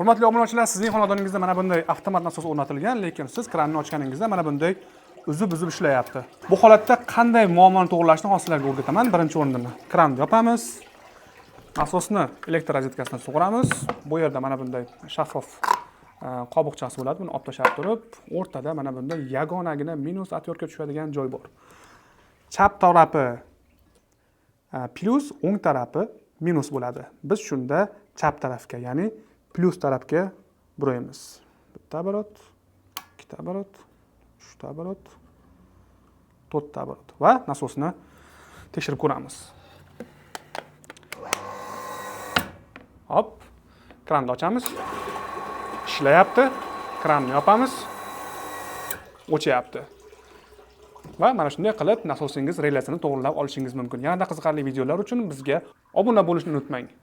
Hurmatli obunachilar, sizning xonadoningizda mana bunday avtomat nasos o'rnatilgan, lekin siz kranni ochganingizda mana bunday uzib-uzib ishlayapti. Bu holatda qanday muammoni to'g'rilashni hozir sizlarga o'rgataman. Birinchi o'rinda kranni yopamiz. Nasosni elektr rozetkasidan sug'uramiz. Bu yerda mana bunday shaffof qobiqchasi bo'ladi. Buni olib tashlab turib, o'rtada mana bunday yagonagina minus отвертка tushadigan joy bor. Chap tarafi plyus, o'ng tarafi minus bo'ladi. Biz shunda chap tarafga, ya'ni plyus tarafga buraymiz. Bitta оборот, ikkita оборот, uchta оборот, to'rtta оборот va nasosni tekshirib ko'ramiz. Hop, kranni ochamiz. Ishlayapti. Kranni yopamiz. O'chyapti. Va mana shunday qilib nasosingiz relesini to'g'rilab olishingiz mumkin. Yanada qiziqarli videolar uchun bizga obuna bo'lishni unutmang.